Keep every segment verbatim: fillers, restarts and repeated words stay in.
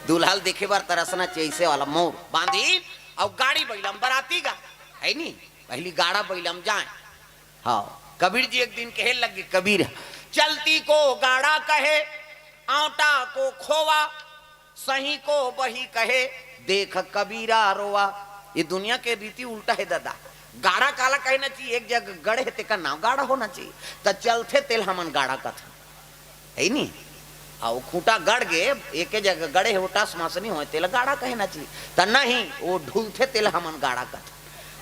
दूल्हा ल देखे बर तरसना चाहिए, ऐसे वाला मोर बांधी। अउ गाड़ी बइला म बराती गा, है नी? पहली गाड़ा बइला म जाए। हाँ, कबीर जी एक दिन कहे लगे, कबीर, "चलती को गाड़ा कहे, आंवटा को खोवा, सही को बही कहे, देख कबीरा रोवा।" ये दुनिया के रीति उल्टा है दादा। गाड़ा काला कहना चाहिए? एक जगह गड़े हे, तेकर नाम गाड़ा होना चाहिए। त चलथे तेल हमन गाड़ा कथन, है नी? अउ खूंटा गड़ गे, एके जगह गड़े हे, ओटा समास नहीं होय, तेला गाड़ा कहना चाहिए। त नहीं, वो ढुलथे, तेला हमन गाड़ा कथन।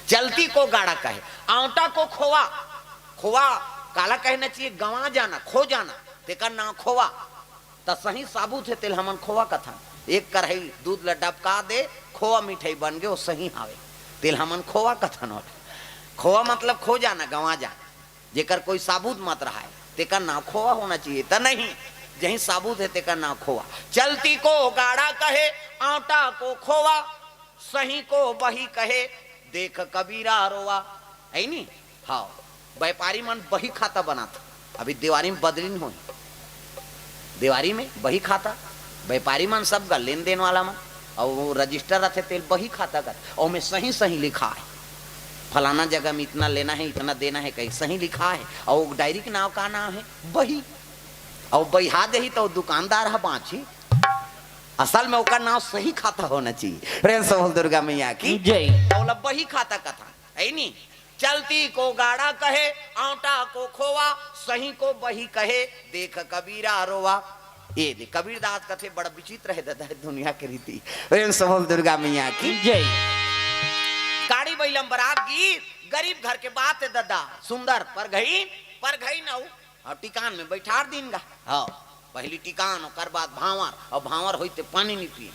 चलती को गाड़ा कहे, आंवटा को खोवा। खोवा काला कहना चाहिए? गंवा जाना, खो जाना, तेकर नाम खोवा। त सही साबुत हे, तेल हमन खोवा कथन। एक कढ़ाई दूध ल डबका दे, खोवा मिठाई बन गे, वो सही हावे, तेल हमन खोवा कथन। ओला खोवा मतलब खो जाना, गंवा जाना। जेकर कोई साबुत मत रहाय, तेकर नाम खोवा होना चाहिए। त नहीं, जहीं साबुत हे, तेकर नाम खोवा। चलती को गाड़ा कहे, आंवटा को खोवा, सही को बही कहे, देख कबीरा रोवा। है नी? हाँ, व्यापारी मन बही खाता बनात। अभी देवारी में बदली नहीं होई। देवारी में बही खाता, व्यापारी मन सब गा लेन देन वाला मन, अउ वो रजिस्टर रथे, तेल बही खाता कर, अउ ओमे सही सही लिखा है, फलाना जगह में इतना लेना है, इतना देना है, कहीं सही लिखा है। अउ वो डायरी के नाम का नाम है? बही। अउ बहिहा देही त दुकानदार ह बाँची, असल में ओकर नाम सही खाता होना चाहिए। प्रेम से बोल दुर्गा मैया की जय। त ओला बही खाता कथन, है नी? चलती को गाड़ा कहे, आंवटा को खोवा, सही को बही कहे, देख कबीरा रोवा। ये दे, कबीरदास कथे, बड़ा विचित्र है दादा, दुनिया के रीति। प्रेम से बोल दुर्गा मैया की जय। गाड़ी बइला म बरात गिस, गरीब घर के बात है दादा, सुंदर परघई, परघई न हो, अउ टिकान में बइठार दीन गा। हाँ, पहली टिकान, ओकर बाद भांवर, अउ भांवर होई ते पानी नहीं पिए।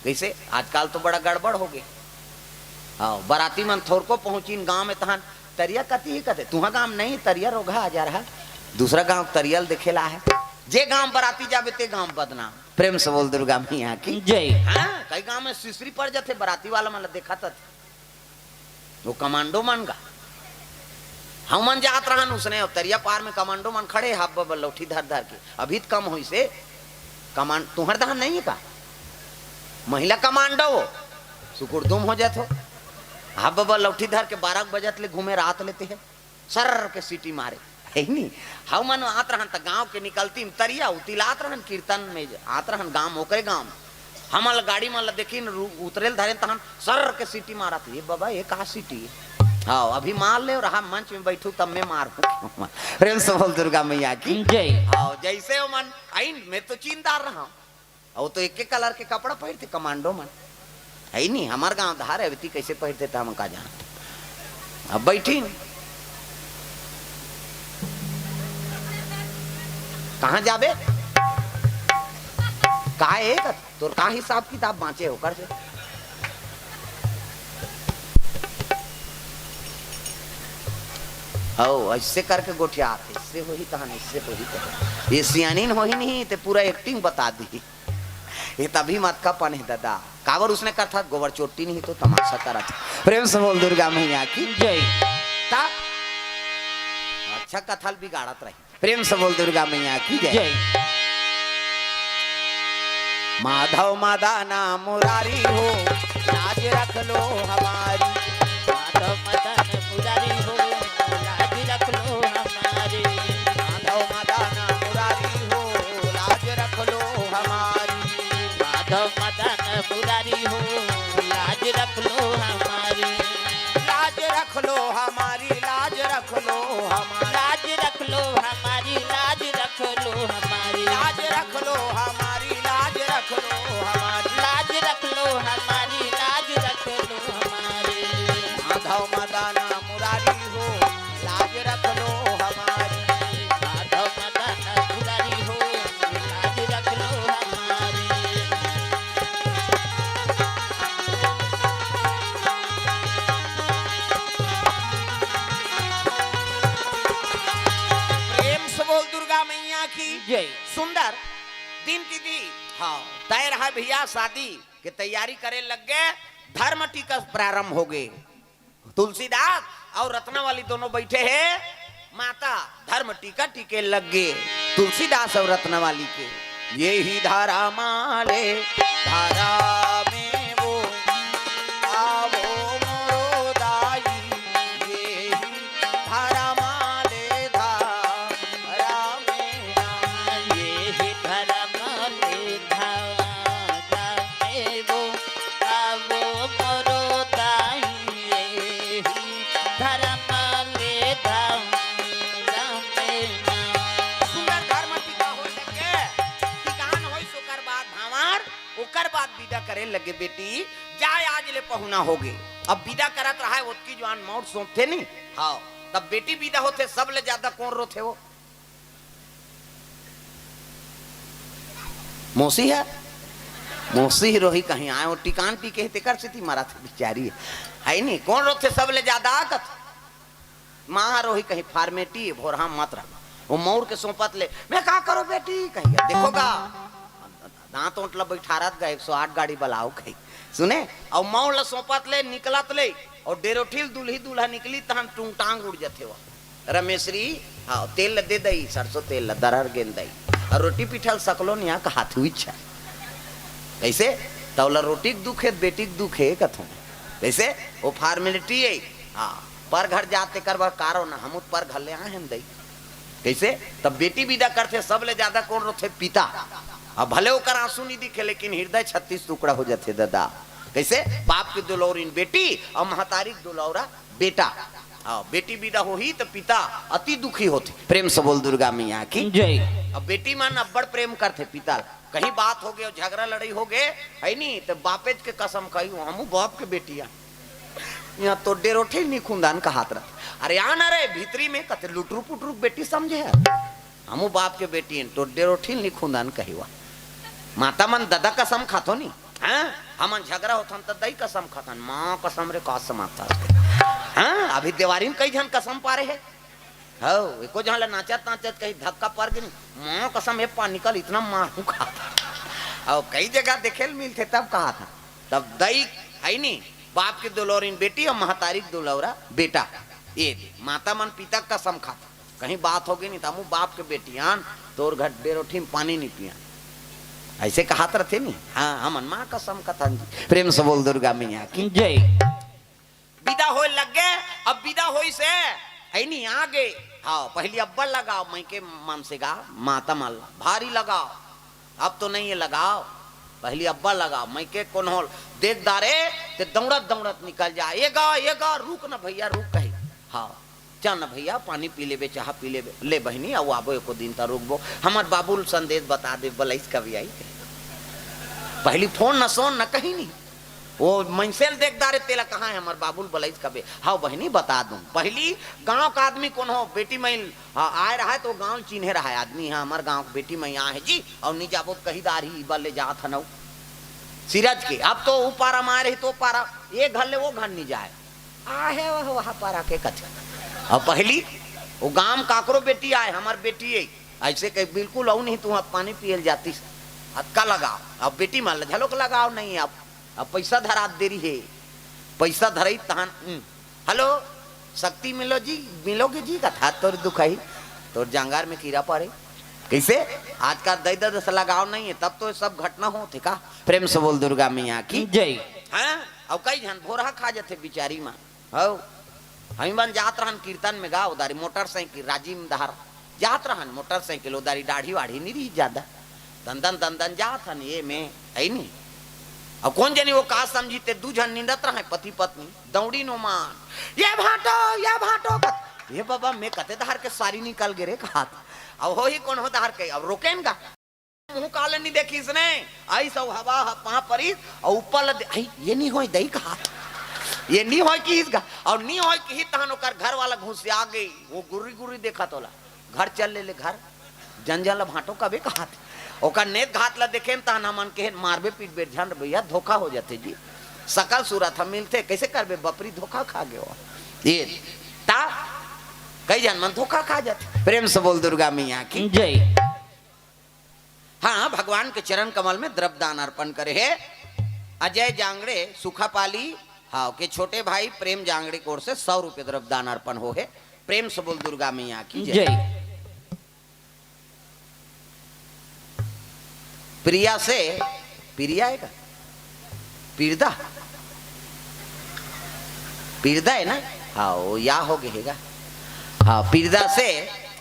कइसे? आजकल तो बड़ा गड़बड़ हो गे। हाँ, बराती मन थोरको पहुंचिन गांव में, तहन तरिया कती ही कथे, तुहा गांव नहीं, तरिया रोगहा आ जा रहा, दूसरा गांव तरिया ल देखे ला है। जे गांव बराती जाबे, ते गांव बदनाम। प्रेम से बोल दुर्गा मैया की जय। हाँ, कई गांव में सिसरी पड़ जाथे, बराती वाला मन ला देखा त वो कमांडो मन गा। हमन जात रहन उसने, अउ तरिया पार में कमांडो मन खड़े, हाफ बबल लौठी धर धर के। अभी त कम होइसे, कमान-, तुहर दहन नहीं है का? महिला कमांडो, सुकुड़दुम हो जात हो। हाफ बबल लौठी धर के बारह बजत ले घूमे रात लेते हैं, सर के सीटी मारे। है नी? हमन आत रहन त गांव के निकलती म तरिया उतिलात रहन, कीर्तन में आत रहन गांव, ओकरे गांव। हमन ल गाड़ी मन ल देखिन, रु-, उतरे ल धरेन तहन सर के सीटी मारत, "ये बाबा, ये का सीटी?" हाँ, अभी मार ले रहा, मंच में बैठू तब मैं मार। प्रेम से बोल दुर्गा मैया की जय। हाँ, जैसे ओमन आइन, मैं तो चीनदार रहा। अउ तो एके कलर के कपड़ा पहिरथे कमांडो मन। है नी, हमर गांव धार अवती कैसे पहिरथे त हम का जान। अब बैठी, कहाँ जाबे? का एक तोर का हिसाब किताब बांचे ओकर से? हौ, ऐसे करके गोठियात, ऐसे होही तहन, ऐसे होही तहन। ये सियानिन होही नहीं, ते पूरा एक्टिंग बता दी। ये तभी मत का पने दादा। काबर उसने कथा गोबर चोट्टी नहीं तो तमाशा करत। प्रेम से बोल दुर्गा मैया की जय। ता अच्छा कथा ल बिगाड़त रही। प्रेम से बोल दुर्गा मैया की जय। जय। माधव मदन मुरारी हो, लाज रख लो हमारी। माधव मदन मुरारी हो, लाज रख लो हमारी। माधव मदन मुरारी हो, लाज रख लो हमारी। माधव मदन मुरारी हो, लाज रख लो हमारी। लाज रख लो हमारी, लाज रख लो हमारी। लाज रख लो हमारी, लाज रख लो हमारी। लाज रख लो हमारी, लाज रख लो हमारी। लाज रख लो हमारी, लाज रख लो हमारी। माधव मदन मुरारी हो, लाज रख लो हमारी। माधव मदन मुरारी हो, लाज रख लो हमारी। प्रेम से बोल दुर्गा मैया की जय। सुंदर दिन की दी। हाँ, तय रहा भैया, शादी के तैयारी करे लग गे। धर्म टीका प्रारंभ हो गे। तुलसीदास अउ रत्नावली दोनों बैठे हे। माता धर्म टीका टीके लग गे तुलसीदास अउ रत्नावली के। ये ही धारा माले धारा में वो आवो मोरो दाई, ये ही धर्म ले धारा में ना। ये ही धर्म ले धारा में वो आवो मोरो दाई, ये ही धर्म ले धारा में ना। सुंदर धर्म टीका हो सके, टीकान होई सुकर बात भावर, ओकर बाद विदा करे लगे, बेटी, जाय आज ले पहुना होगे। अब विदा करत रहा है, ओतकी जुवार मउर सोंपथे नी। हाँ, तब बेटी विदा होथे, सब ले ज्यादा कोन रोथे हो? मौसी हे? मौसी ही रोही कहीं आय, वो टीकान टीके हे, तेकर सेती मरथे बिचारी। हे नी, कोन रोथे सब ले ज्यादा? कथे माँ ह रोही कहीं, फार्मेटी, भोरहा मत रह। वो मउर के सोंपत ले, "मैं का करो बेटी?" कहिया, देखो गा, दांत ओंट ल बैठारत गा, एक सौ आठ गाड़ी बलाओ कही। सुने, अउ मउर ल सोंपत ले, निकलत ले, अउ डेरोठिल दुल्ही दुल्हा निकली, तहन टूंगटांग उड़ जथे वो। रमेशरी, हाँ, तेल ल दे दई, सरसों तेल ल दरर गेन दई। अउ रोटी पीठल सकलो निया कहात हुई इच्छा। कैसे? तौला रोटी के दुख हे, बेटी के दुख हे कथों। कैसे? वो फार्मेलिटी हे। हाँ, पर घर जात तेकर बर कारो ना, हमू त पर घर ले आए हन दई। कैसे? तब बेटी विदा करथे, सब ले ज्यादा कोन रोथे? पिता। अब भले ओकर आंसू नहीं दिखे, लेकिन हृदय छत्तीस टुकड़ा हो जाथे दादा। कैसे? बाप के दुलौरिन बेटी अउ महतारी के दुलौरा बेटा। हाँ, बेटी विदा होही त पिता अति दुखी होथे। प्रेम से बोल दुर्गा मैया की। जय। अब बेटी मन अब्बड़ प्रेम करथे पिता ला। कहीं बात होगे अउ झगरा लड़ई होगे, हे नी, त बापेच के कसम खाही, हमू बाप के बेटी आ। इहाँ तो डेरोठिल नी खुंदान कहात रह। अरे आ ना रे, भीतरी में कथे लुटरू पुटरू बेटी समझे हे। हमू बाप के बेटी हन, तो डेरोठिल नी खुंदान कहिवा। माता मन ददा कसम खाथो नी। हाँ, हमन झगरा होथन त दई कसम खाथन, माँ कसम रे, का समाप्त। हाँ, अभी देवारी में कई झन कसम पारे हे। हौ, एको झन ला नाचत नाचत कहीं धक्का पर गे नी, माँ कसम, ए पा निकल, इतना मारू खात। अउ कई जगह देखे ल मिलथे, तब कहाथन। तब दई हे नी, बाप के दुलौरिन बेटी अउ महतारी के दुलौरा बेटा। ये दे, माता मन पिता के कसम खाथन। कहीं बात होगे नी, त हमू बाप के बेटी आन, तोर घर डेरोठी में पानी नी पियन। ऐसे कहात रथे नी। हाँ, हमन माँ कसम कथन जी। प्रेम से बोल दुर्गा मैया की। जय। विदा होय लग गे। अब विदा होइस हे, हे नी, आ गे। हाँ, पहली अब्बड़ लगाव, मइके मन से गा, माता मन ला भारी लगाव। अब तो नहीं हे लगाव, पहली अब्बड़ लगाव, मइके कोनो ल देख डारे, ते दौड़त दौड़त निकल जा। ए गा, ए गा, रुक न भैया, रुक कही। हाँ, चल न भैया, पानी पी लेबे, चाह पी लेबे। ले बहिनी, अउ आबो एको दिन त रुकबो। हमर बाबू ल संदेश बता दे, बलइस कभी आई। पहली फोन न सोन न कहीं नी। वो मनसे ल देख डारे, तेला कहाँ हे हमर बाबू ल बलइस कबे। हाँ बहिनी, बता दूँ। पहली गाँव का आदमी कोनो बेटी मइल, हाँ, आय रहा हे त वो गाँव ल चिन्हे रहा हे आदमी, हाँ, हमर गाँव के बेटी मइल आय हे जी, अउ नी जाबो त कही डारही, इबर ले जात हन अउ सिरज के। अब तो ओ पारा म आय रही त ओ पारा, ए घर ले ओ घर नी जाय। आहे वह, वह पर आके कथे। अब पहली वो गांव काकरो बेटी आय, हमर बेटी हे, ऐसे कही बिल्कुल अउ नहीं, तू पानी पियल जातिस, हक्का लगाव। अब बेटी मन ल झलोक लगाव नहीं, अब, अब पैसा धरात देरी हे, पैसा धरई तहन, हम्म। हेलो, शक्ति मिलो जी, मिलोगे जी, कथा तोर दुखाही, तोर जांगर में कीड़ा पड़े। कैसे? आजकल दई दद से लगाव नहीं हे, तब तो ये सब घटना होथे का। प्रेम से बोल दुर्गा मैया की। जय। हाँ, अउ कई झन भोरहा खा जथे बिचारी माँ। हौ, हमी मन जात रहन कीर्तन में गा, उधारी मोटरसाइकिल राजिम डहर जात रहन, मोटरसाइकिल उधारी दाढ़ी वाढ़ी नी रही ज्यादा, दंदन दंदन जात हन, ए में, हे नी। अउ कोन जनी वो का समझी, ते दू झन निंदत रहय पति पत्नी, दौड़ी नो मान, "ये भांटो, ये भांटो," कत, "ये बाबा, में कते धार के सारी निकल गे रे," कहात। अब होही कोनो धार के, अब रोकेन गा। मुंह काले नी देखिस ने, अइस अउ हवा ह पांव परिस, अउ ऊपर ल दे-, "आई, ये नी होय दई," कहात। "ये नी होय," किहिस गा, अउ नी होय किहिस तहन ओकर घर वाला घुसिया गे, वो गुर्री गुर्री देखत ओला, "घर चल ले, ले घर, जन जन ल भांटो कबे," कहात। ओकर नेत घात ल देखेन तहन हमन केहेन, "मारबे पीटबे झन रे भैया, धोखा हो जाथे जी, सकल सूरत ह मिलथे, कैसे करबे बपरी, धोखा खा गे हो।" ये ता कई झन मन धोखा खा जाथे। प्रेम से बोल दुर्गा मैया की। जय। हाँ, भगवान के चरण कमल में द्रव्य दान अर्पण करे हे अजय जांगड़े सुखापाली, हाँ, के छोटे भाई प्रेम जांगड़े की ओर से सौ रुपये द्रव्य दान अर्पण हो हे। प्रेम से बोल दुर्गा मैया की जय। जय। प्रिया से, प्रिया हे का? पीरदा, पीरदा है ना? हाँ, वो या हो गए हेगा। हाँ, पीरदा से,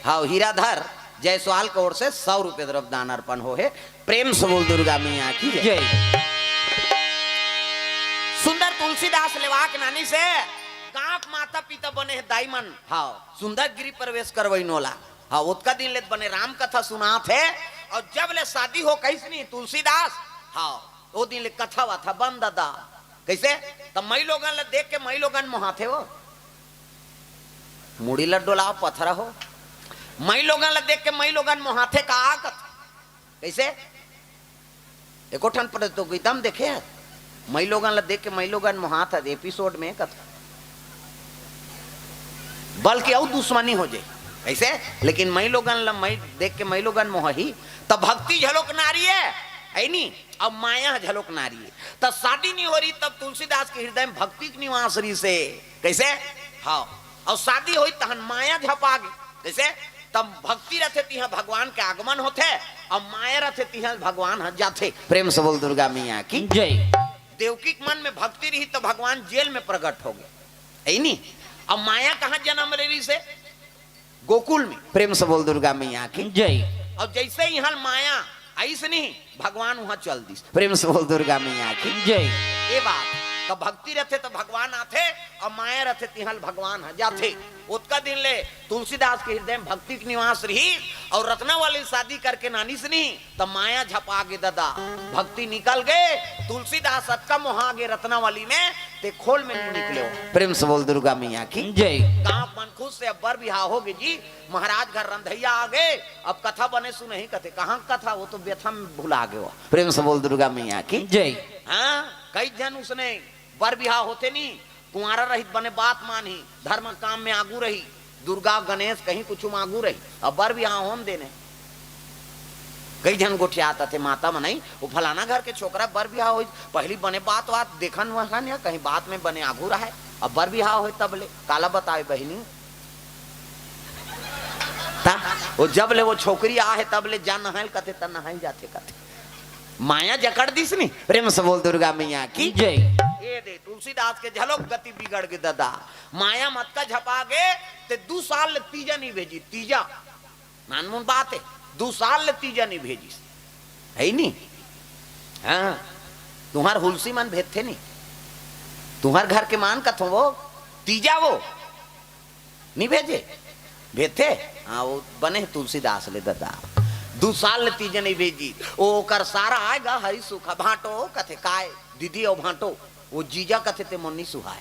हाँ, हीराधर जायसवाल के ओर से सौ रुपये द्रव्य दान अर्पण हो हे। प्रेम से बोल दुर्गा मैया की जय। जय। सुंदर तुलसीदास लेवा के नानी से गांव के माता पिता बने हे दाई मन। हाँ, सुंदर गृह प्रवेश करवई नोला। हाँ, ओतका दिन ले बने राम कथा सुनात हे। और जब ले शादी हो कहिस नहीं तुलसीदास, हाँ, वो दिन ले कथा वाथा बंद ददा। कैसे? तब मई लोगन ला देख के मई लोगन मोहाथे हो, मुड़ी ला डोलाव पथरा हो। मई लोगन ला देख के मई लोगन मोहाथे का कथा। कैसे? एको ठन प्रतियोगिता में देखे हस, मई लोगन ला देख के मई लोगन मोहात हस, एपिसोड में कथा। बल्कि अउ दुश्मनी हो जाए, ऐसे। लेकिन मई लोगन ला मई देख के मई लोगन मोहही, तब भक्ति झलोक नारी है, है नी? अब माया झलोक नारी है। तब शादी नहीं हो रही, तब तुलसीदास के हृदय में भक्ति के निवास रही से। कैसे? हाँ। और शादी होई तहन माया झपा गे। कैसे? तब भक्ति रथे तिहा भगवान के आगमन होथे, और माया रथे तिहा भगवान ह जाथे। प्रेम से बोल दुर्गा मैया की। जय। देवकी के मन में भक्ति रही तो भगवान जेल में प्रकट हो गए, है नी? अब माया कहाँ जन्म ले रही से? गोकुल में। प्रेम से बोल दुर्गा मैया की। जय। और जैसे ही यहाँ माया आइस नहीं, भगवान वहां चल दिस। प्रेम से बोल दुर्गा मैया की। जय। ये बात, तो भक्ति रथे तो भगवान आथे, और माया रथे तिहा भगवान ह जाथे। ओतका दिन ले तुलसीदास के हृदय में भक्ति के निवास रही, और रत्नावली शादी करके नानिस नहीं, त माया झपा गे ददा, भक्ति निकल गे। तुलसीदास अतका मोहा गे रत्नावली में, ते खोल में नहीं निकले हो। प्रेम से बोल दुर्गा मैया की। जय। गांव मन खुश से अब बर बिहाव हो गे जी, महाराज घर रंधैया आ गे, अब कथा बने सुनही कथे, कहाँ कथा, वो तो व्यथा में भुला गे हो। प्रेम से बोल दुर्गा मैया की। जय। हाँ, कई झन उसने बर बिहाव होथे नी, कुंवारा रहित बने बात मानही, धर्म काम में आगू रही, दुर्गा गणेश कहीं कुछ में आगू रही, अब बर बिहाव होन देने। कई झन गोठियात थे माता मनई, वो फलाना घर के छोकरा बर बिहाव होई, पहली बने बात बात देखन वहन या कहीं बात में बने आगू रहे, अब बर बिहाव होई तब ले काला बतावे बहिनी। ता वो जब ले वो छोकरी आहे तब ले जा नहाइल कथे, त नहाइल जाथे कथे। माया जकड़ दिस नी। प्रेम से बोल दुर्गा मैया की। जय। ये दे तुलसीदास के झलोक गति बिगड़ गे ददा, माया मत का झपा गे, ते दू साल ले तीजा नहीं भेजी, तीजा। नानमुन बात है, दू साल ले तीजा नहीं भेजिस, है नी? हाँ, तुम्हार हुलसी मन भेजथे नी, तुम्हार घर के मान कथो वो, तीजा वो नहीं भेजे, भेजथे। हाँ, वो बने हे तुलसीदास ले ददा, दू साल ले तीजा नहीं भेजी। ओ ओकर सारा आएगा हरी सूखा भांटो कथे, काय दीदी और भांटो, वो जीजा कथे ते मोर नी सुहाय।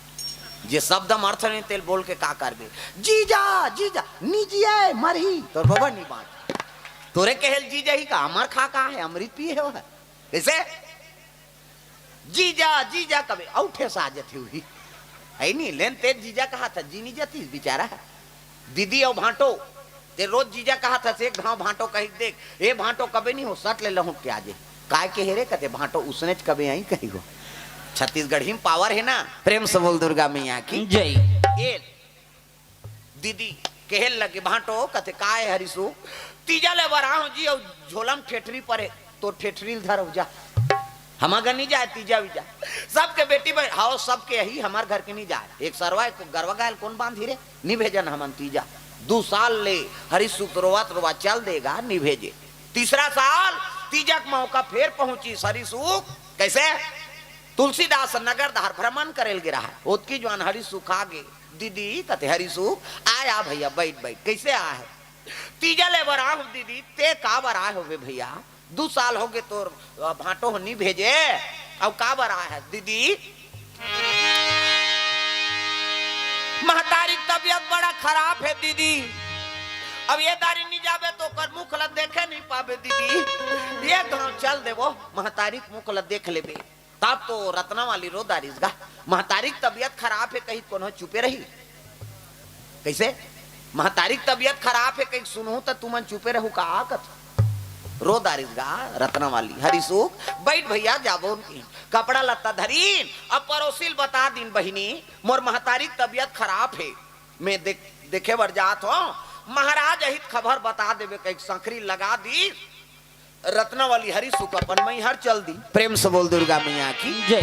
जे शब्द हम अर्थ नहीं तेल बोल के का करबे? जीजा, जीजा, नी जिए, मरही, तोर बबा नी बांच। तोरे कहेल जीजा ही का, अमर खा का है, अमृत पिए हो है। कैसे? जीजा, जीजा कबे, अउ ठेस आ जथे हुई। है नी, लेन ते जीजा कहा था, जी नी जती बेचारा। दीदी और भांटो, ते रोज जीजा कहा था, से एक घाव भांटो कही देख, ए भांटो कबे नहीं हो, सट ले लहुट के आजे। काय के हेरे कते भांटो, उसने च कबे आई कही हो। छत्तीसगढ़ी में पावर है ना। प्रेम से बोल दुर्गा मैया की। जय। ए दीदी कहे लगे, भांटो कथे, काय हरिसु, तीजा ले बराहूं जी, और झोलम ठेठरी परे, तो ठेठरी ल धरव जा। हमार घर नहीं जाए, तीजा वीजा। सबके बेटी बहन, हाओ, सबके यही, हमार घर के नहीं जाए। एक सरवा, एक गरवा गायल कौन बांधी रे? नहीं भेजन हमन तीजा। दू साल ले हरिसुख रोवत रोवत चल देगा, नहीं भेजे। तीसरा साल तीजा के मौका फेर पहुंची हरिसुख। कैसे? तुलसीदास नगर धार भ्रमण करेल गे रहा। ओतकी जुआन हरिसुख आ गे। दीदी कथे, हरिसुख, आया भैया, बैठ, बैठ। कैसे आया है? तीजा ले बर आए हो दीदी, ते का बर आए होबे भैया? दू साल हो गे तोर, अ, भांटो हो नी भेजे, अउ का बर आए है दीदी? महतारी के तबीयत बड़ा खराब है दीदी, अब ये दारी नी जाबे तो ओकर मुख ला देखे नहीं पाबे दीदी, ये गांव चल देबो, महतारी के मुख ला देख लेबे। तब तो रत्ना वाली रो दारिस गा, महतारी के तबीयत खराब है कही कोनो चुपे रही? कैसे? महतारी के तबीयत खराब है कही सुनहूं त तुमन चुपे रहू का? कथ रो दारिस गा रत्ना वाली। हरिसुख, बैठ भैया, जाबो उनकी कपड़ा लत्ता धरीन, अब पड़ोसी ल बता दीन, बहिनी, मोर महतारी के तबीयत खराब है, मैं देख, देखे बर जात हो, महाराज अहित खबर बता देबे कही संखरी लगा दी। रत्नावली हरिसुख अपन मैहर चल दी। प्रेम से बोल दुर्गा मैया की। जय।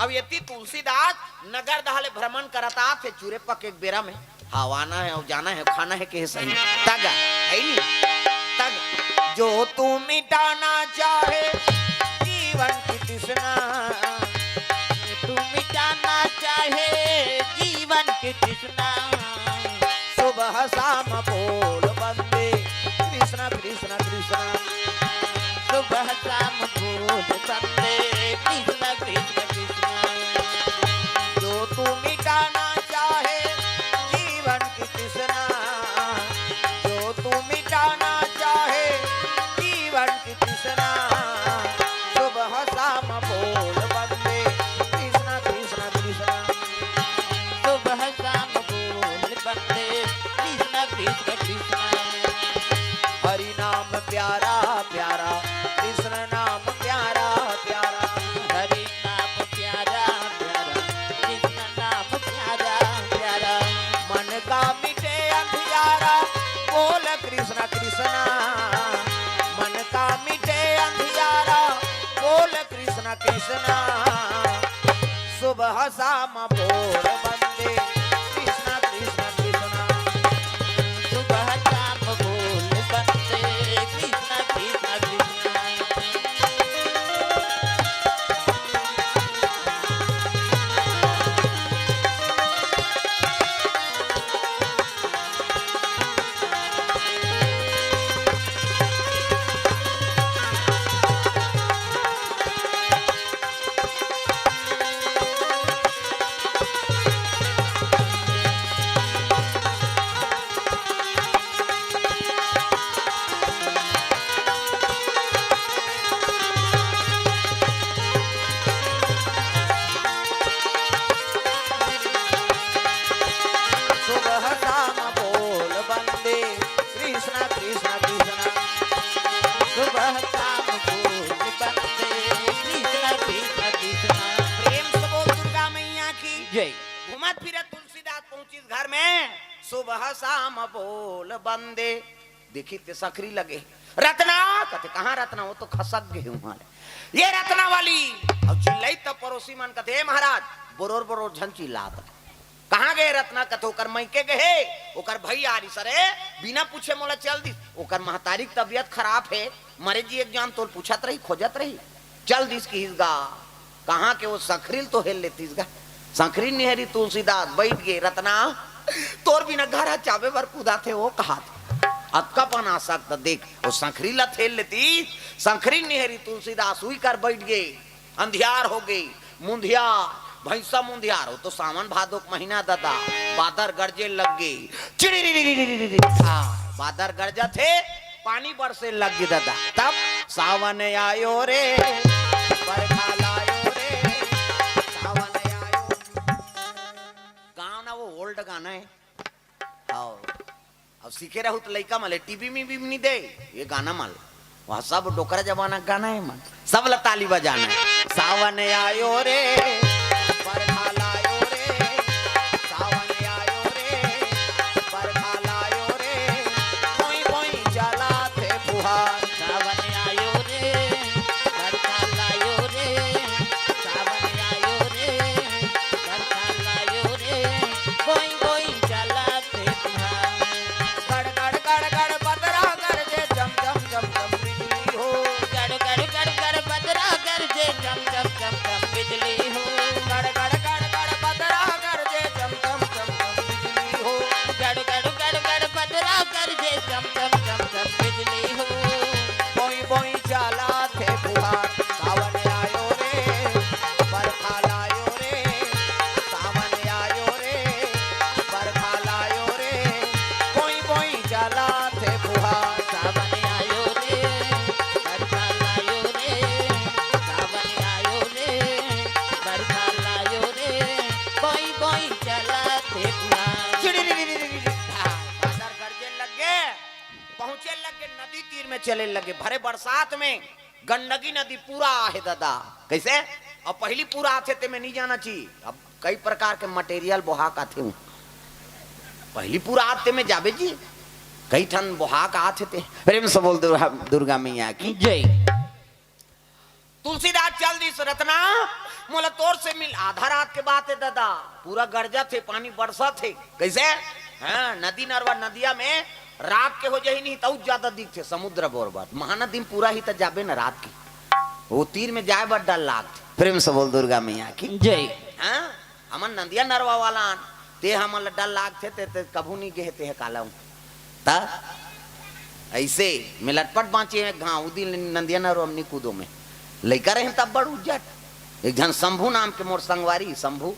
अब एती तुलसीदास नगर दहा ले भ्रमण करत आथे, चूरे पके के बेरा में, हाँ, आना है, अउ जाना है, खाना है, कहे सही। तग, है नी? तग, जो तू मिटाना चाहे जीवन की तृष्णा, तू मिटाना चाहे जीवन की तृष्णा, सुबह शाम बोल बंदे कृष्णा कृष्णा कृष्णा। सुबह शाम बोल बंदे कृष्णा कृष्णा कृष्णा। जो तू मिटाना चाहे जीवन की तृष्णा, जो तू मिटाना चाहे जीवन की तृष्णा, सुबह शाम बोल बंदे कृष्णा कृष्णा कृष्णा। सुबह शाम बोल बंदे कृष्णा कृष्णा कृष्णा। हरि नाम प्यारा प्यारा, कृष्ण नाम प्यारा प्यारा। हरि नाम प्यारा प्यारा, कृष्ण नाम प्यारा प्यारा। मन का मिटे अंधियारा, बोल कृष्णा कृष्णा। मन का मिटे अंधियारा, बोल कृष्णा कृष्णा। सुबह शाम बोल बंदे कृष्णा कृष्णा कृष्णा। सुबह शाम बोल बंदे कृष्णा कृष्णा कृष्णा। सुबह शाम बोल बंदे कृष्णा कृष्णा कृष्णा। सुबह शाम बोल बंदे कृष्णा कृष्णा कृष्णा। प्रेम से बोल दुर्गा मैया की जय। घूमत फिरत तुलसीदास पहुंचिस घर में, सुबह शाम बोल बंदे। देखिस ते संखरी लगे। रतना, कथे, "कहाँ रतना? वो तो खसक गे हे उहाँ ले।" ये रतना वाली। अउ चिल्लाई तब पड़ोसी मन कथे, "ए महाराज, बरोर बरोर झन चिल्लात हे।" "कहाँ गे रतना?" कथे, "ओकर मइके गे हे, ओकर भई आरिस रे, बिना पूछे मोला चल दिस। ओकर महतारी के तबियत खराब हे, मरे जी एक जान तोल पूछत रही, खोजत रही, चल दिस किहिस गा।" कहाँ के वो संखरी ल तो हेल लेतिस गा। संखरी ल निहेरी तुलसीदास बइठ गे, "रतना, तोर बिना घर ह चाबे बर कुदाथे वो," कहाथे। अतका पन आसक्त देख, वो संखरी ल हेल लेतिस। संखरी ल निहेरी तुलसीदास उही कर बइठ गे। अंधियार हो गे, मुंधियार, भैंसा मुंधियार हो तो सावन भादो के महीना ददा, बादर गरजे लग गे, चिड़िरिरिरिरिरिरि, हाँ, बादर गरजत हे, पानी बरसे लग गे ददा। तब सावन आयो रे, बरखा लायो रे, सावन आयो। गाना वो ओल्ड गाना हे। हाँ। अब सीखे रहू तो लइका मन ल टीवी में भी नहीं दे ये गाना मन ल। वह सब डोकरा जमाना के गाना हे मन। सब ला ताली बजाना हे। सावन आयो रे, बरखा लायो रे, सावन आयो रे, बरखा लायो रे, बोई बोई चलाथे फुहार। सावन आयो रे, बरखा लायो रे, सावन आयो रे, बरखा लायो रे, बोई बोई चलाथे फुहार। गड़ गड़ गड़ गड़ बदरा गरजे, चम चम चम चम बिजली हो। गड़ गड़ गड़ गड़ बदरा गरजे, चम चम चम चम बिजली हो। गड़ गड़ गड़ गड़ बदरा गरजे, चम चम चम चम बिजली हो। गड़ गड़ गड़ गड़ बदरा गरजे, चम चम चम चम बिजली हो। बोई बोई चलाथे फुहार। सावन आयो रे, बरखा लायो रे, सावन आयो रे, बरखा लायो रे, बोई बोई चलाथे फुहार। सावन आयो रे, बरखा लायो रे, सावन आयो रे, बरखा लायो रे, बोई बोई चलाथे फुहार। चिड़िरिरिरिरिरि। हाँ, बादर गरजे लग गे, पहुंचे लग गे, नदी तीर में चले लग गे। भरे बरसात में गंडकी नदी पूरा आहे ददा। कइसे? अब पहिली पूरा आथे ते में नहीं जाना चाहिए। अब कई प्रकार के मटेरियल बोहा के आथे हूँ। पहिली पूरा आथे ते में जाबे जी, कई ठन बोहा के आथे ते। प्रेम से बोल दुर्गा, दुर्गा मैया की जय। तुलसीदास चल दिस रतना, मोला तोर से मिल, आधा रात के बात हे दादा, पूरा गरजत हे, पानी बरसत हे। कइसे? हाँ, नदी नरवा नदिया में रात के हो जाही नहीं, तउ ज्यादा दिखथे समुद्र बोर बर। महानदी में पूरा ही त जाबे न रात के, वो तीर में जाए बर डर लागथे। प्रेम से बोल दुर्गा मैया की। जय। हाँ, हमन नदिया नरवा वाला आन, ते हमन ला डर लागथे, ते, ते कभू नहीं गेहे, ते ह काला हूँ। त अइसे में लटपट बाँचे एक घाव, उ दिन नदिया नरवा में नहीं कूदो में। लइका रहे तब बड़ उज्जट। एक झन शंभू नाम के मोर संगवारी, शंभू।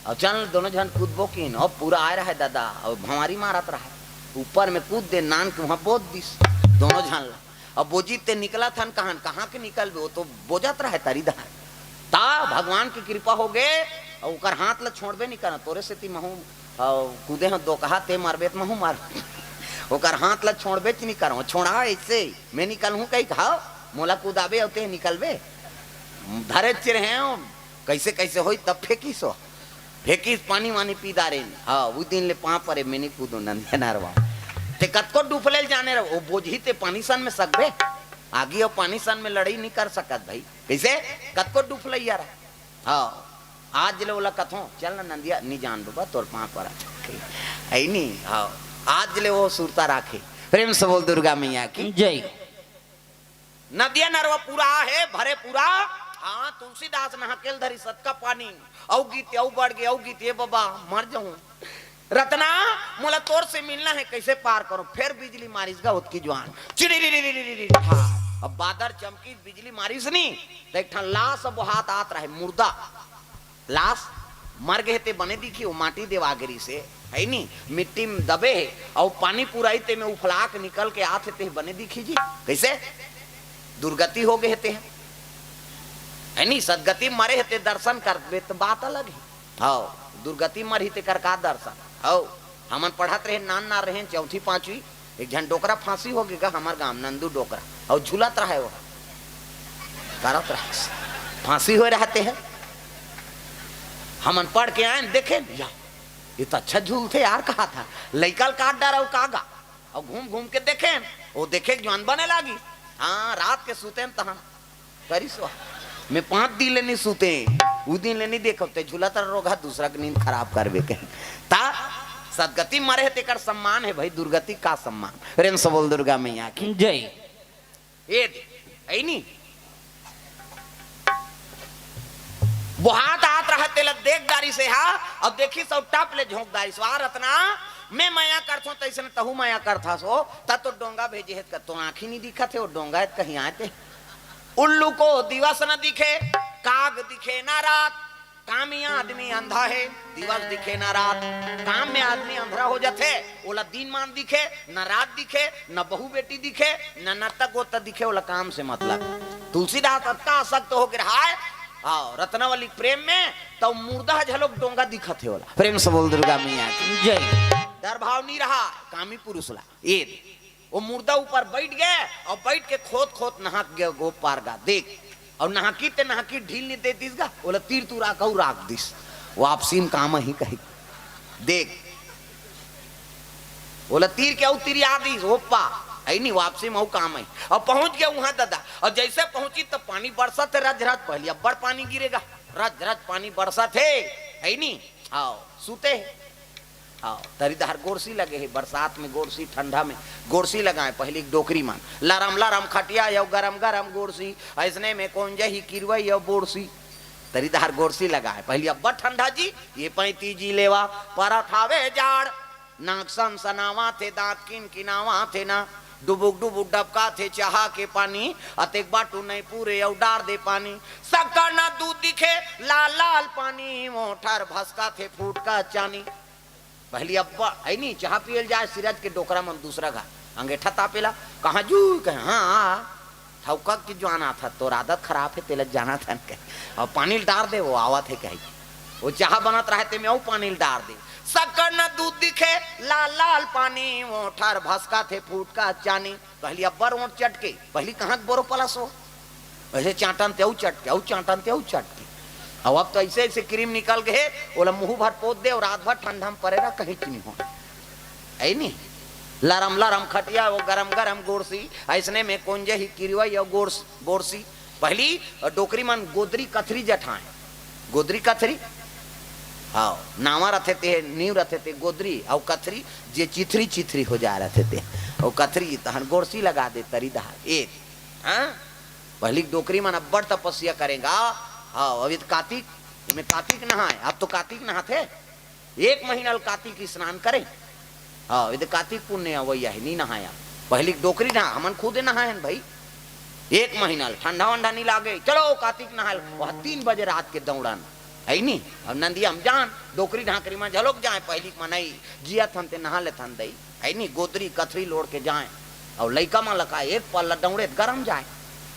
अउ चल दोनों झन कूदबो किन, अउ पूरा आए रहे दादा, अउ भंवारी मारत रहे। ऊपर में कूद दे, नान के वहाँ बोद दिस दोनों झन ला। अब बोजी ते निकलत हन कहाँ, कहाँ के निकलबे, वो तो बोजत रहे तरी धार। ता भगवान की कृपा हो गे, अउ ओकर हाथ ला छोड़बे नहीं करन, तोरे सेती महू, अउ कूदे हो दोकहा, ते मरबे त महू मर। ओकर हाथ ला छोड़बे च नहीं करन, छोड़ा ऐसे, मैं निकलहूँ कही, घाव, मोला कुदाबे अउ ते निकलबे। धरे चिरहे हो, कइसे कइसे होई तब फेंकिस हो। फेंकिस पानी वानी पी डारेन। हाँ, उ दिन ले पाँव परे, मैं नहीं कूदो नंदिया नरवा। ते कतको डुफले ल जाने रहो, ओ बोझी ते पानी सन में सकबे। आगी अउ पानी सन में लड़ाई नहीं कर सकत भाई। कइसे? कतको डुफलैया रहा। हाँ, आज ले ओला कथों, "चल ना नंदिया, नहीं जान बाबा, तोर पाँव परा।" है नहीं? हाँ, आज ले वो सुरता राखे। प्रेम से बोल दुर्गा मैया की। जय। नदिया नरवा पूरा हे, भरे पूरा। हाँ, तुलसीदास नहा के ल धरी सतका पानी। अउ गीत, अउ बढ़ गे, अउ गीत, ए बाबा, मर जाऊं। रतना, मोला तोर से मिलना हे, कइसे पार करूं? फेर बिजली मारिस गा ओतकी जुआन। चिड़िरिरिरिरिरिरि, हाँ। अब बादर चमकिस, बिजली मारिस नी, त एक ठन लास बोहात आत रहे, मुर्दा। लास मर गे हे ते बने दिखी, वो माटी देवा गे रिसे, है नी? मिट्टी में दबे हे, अउ पानी पुराई ते में उफला के निकल के आत हे, ते बने दिखी जी। कइसे? दुर्गति हो गे हे ते, है नी? सदगति मरे हे ते दर्शन करबे त बात अलग हे। हव, दुर्गति मरही तेकर का दर्शन? हव, हमन पढ़त रहे, नान नान रहे, चौथी पांचवी, एक झन डोकरा फांसी हो गे गा हमर गांव, नंदू डोकरा, अउ झूलत रहे वो, करत रहे, फांसी होए रहते हैं। हमन पढ़ के आए, देखे, या, ये तो अच्छा झूलथे यार, कहा था, लइका ल काट डारा, वो का गा, अउ घूम घूम के देखे, वो देखे के जुआन बने लागी। हाँ, रात के सुते तहन करिस वा। मैं पांच दिन ले नहीं सुते, उ दिन ले नहीं देखो, ते झूलत रह रोगा, दूसरा के नींद खराब करबे कहीं। ता सदगति मरे हे, तेकर सम्मान हे भाई, दुर्गति का सम्मान? प्रेम से बोल दुर्गा मैया की। जय। ए दे, ऐ नी। बोहात आत रहा, तेला देख डारिस हा, अब देखिस अउ टप ले झोंक डारिस। वाह रतना, मैं मया करथों, तइसने तहू मया करथस हो, त तो डोंगा भेजे हे, त तो आँखी नहीं दिखत हे, वो डोंगा हे त कहीं आते। उल्लू को दिवस न दिखे, काग दिखे ना रात। कामी आदमी अंधा हे, दिवस दिखे ना रात। काम में आदमी अंधरा हो जाथे, ओला दिन मान दिखे, न रात दिखे, न बहू बेटी दिखे, न नत्ता गोता दिखे, ओला काम से मतलब। तुलसीदास अतका आसक्त हो गे रहा हे, हाँ, रत्नावली प्रेम में, त मुर्दा ह झलोक डोंगा दिखत हे ओला। प्रेम से बोल दुर्गा मैया की। जय। डर भाव नहीं रहा कामी पुरुष ला। ए दे। वो मुर्दा ऊपर बैठ गे अउ बैठ के खोद खोद नहाक गे गो पार गा, देख। अउ नहाकी ते नहाकी ढील नहीं दे दिस गा, ओला तीर तुरा के अउ राख दिस। वापसी में काम ही कही, देख। ओला तीर के अउ तिरिया दिस, ओप्पा, ऐ नी, वापसी में अउ काम ही। अउ पहुंच गे उहाँ दादा, अउ जइसे पहुंचिस त पानी बरसत हे रज रज, पहिली अब्बड़ पानी गिरे गा, रज रज पानी बरसत हे, ऐ नी, हाँ, सुते हे। हाँ, तरी डहर गोरसी लगे हे, बरसात में गोरसी, ठंडा में गोरसी लगाए। पहिली डोकरी मन, लरम लरम खटिया अउ गरम गरम गोरसी, अइसने में कोंजही किरवई अउ बोरसी। तरी डहर गोरसी लगाए। पहिली अब्बड़ ठंडा जी, ये पैंती जी लेवा, परत हावे जाड़। नाक सनसनावत हे, दांत किनकिनावत हे ना, डुबुक डुबुक डबकत हे चाहा के पानी, अतेक बाटू नहीं पूरे अउ डार दे पानी। सक्कर न दूध दिखे, लाल लाल पानी, मोठर भसकत हे फूटका चानी। पहिली अब्बड़, ऐ नी, चाहा पिए ल जाए, सिरज के डोकरा मन दूसरा घर, अंगेठा तापेला, कहाँ जू, कहे, हाँ, आ, ठौका के जुआन आथा, तोर आदत खराब हे, तेला जानथन कहे, अउ पानी ल डार दे, वो आवत हे कहे, वो चाहा बनत रहे, ते में अउ पानी ल डार दे, सक्कर न दूध दिखे, लाल लाल पानी, मोठर भसकत हे फूटका चानी। पहिली अब्बड़ ओंठ चटके, पहिली कहाँ के बोरो पलस हो? अइसे चांटन ते अउ चटके, अउ चांटन ते अउ चटके। अउ अब तो अइसे अइसे क्रीम निकल गे हे, ओला मुंह भर पोत दे अउ रात भर ठंडा में परे रह, कहीं च नहीं हो। ऐ नी? लरम लरम खटिया अउ गरम गरम गोरसी, अइसने में कोंजही किरवई अउ गोरस-, बोरसी। पहिली डोकरी मन गोदरी कथरी जठाए, गोदरी कथरी, हाँ, नावा रथे ते, नींव रथे ते गोदरी, अउ कथरी जे चिथरी चिथरी हो जा रथे ते, अउ कथरी तहन गोरसी लगा दे तरी दहार। ए, हाँ? पहली डोकरी मन अब्बड़ तपस्या करेंगा। हाँ, अभी तो कातिक, में कातिक नहाए, अब तो कातिक नहाथे, एक महीना ल कातिक स्नान करे। हाँ, ये तो कातिक पुन्नी अवइया हे, नी नहाया। पहली डोकरी नहा, हमन खुदे नहाए हन भाई। एक महीना ल ठंडा वंडा नी लागे, चलो कातिक नहाए ल। वह तीन बजे रात के दौड़न, है नी? अब नंदिया म जान, डोकरी ढाकरी म झलोक जाए, पहली मनई जियत हन ते नहा लेथन दई, है नी? गोदरी कथरी लोड़ के जाए, अउ लइका मन ल का एक पल्ला दौड़े त गरम जाए।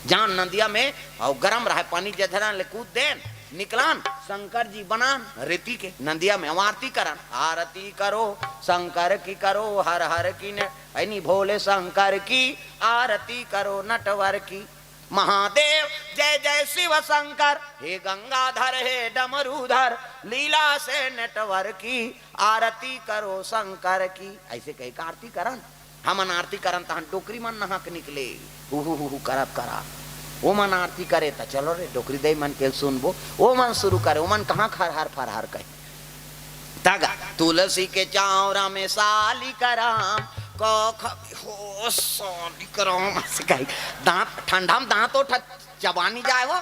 जान नंदिया में, अउ गरम रहे पानी, जझरन ले कूद देन, निकलन, शंकर जी बनान, रेती के नंदिया में आरती करन, आरती करो शंकर की, करो हर हर की, ने, है नी, भोले शंकर की आरती करो नटवर की। महादेव जय जय शिव शंकर, हे गंगाधर हे डमरूधर, लीला से नटवर की आरती करो शंकर की। ऐसे कहि के आरती करन। हमन आरती करन तहन डोकरी मन नहा के निकले, उहू हुहू करत करत। ओमन आरती करे त चलो रे डोकरी दई मन के सुनबो। ओमन शुरू करे, ओमन कहाँ खरहर फरहर कहे। तगा तुलसी के चावरा में साली कराम, क ख हो साली कराम, ऐसे कही। दांत ठंडा में दांत उठा चबानी जाए वो।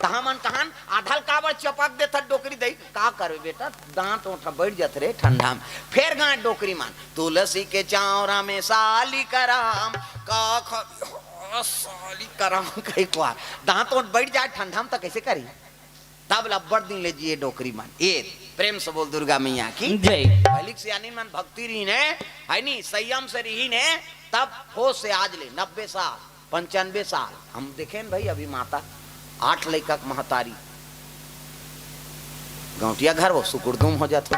तहाँ मन कहन, आधा ल काबर चपक देथस डोकरी दई? का करबे बेटा, दांत ओंठ बैठ जात रे ठंडा में। फेर गाय डोकरी मन, तुलसी के चावरा में साली कराम, का ख साली कराम कही कुआर। दांत ओंठ बैठ जाए ठंडा में त कैसे करी? तब ल अब्बड़ दिन ले जिए डोकरी मन। ए, प्रेम से बोल दुर्गा मैया की जय। पहली के सियानी मन भक्ति रहिन हे, है नी, संयम से रहिन हे, तब होश से आज ले नब्बे साल, पंचानबे साल। हम देखेन भाई, अभी माता आठ लइका के महतारी, गौंटिया घर वो सुकुरदुम हो जात हो।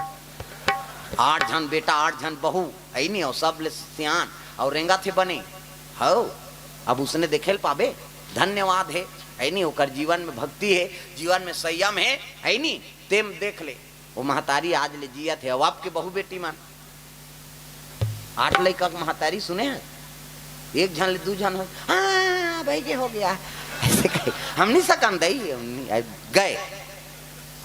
आठ झन बेटा, आठ झन बहू, है नी, अउ सब ले सियान, अउ रेंगत हे बने। हव, अब उसने देखे ल पाबे, धन्यवाद हे, है नी, ओकर जीवन में भक्ति हे, जीवन में संयम हे, है नी, तेम देख ले। वो महतारी आज ले जियत हे, अउ आपके बहू बेटी मन। आठ लइका के महतारी सुने हे, एक झन ले दू झन हो, हाँ, भाई के हो गया, ऐसे कहे, हम नहीं सकन दई, हम नहीं, आ, गए।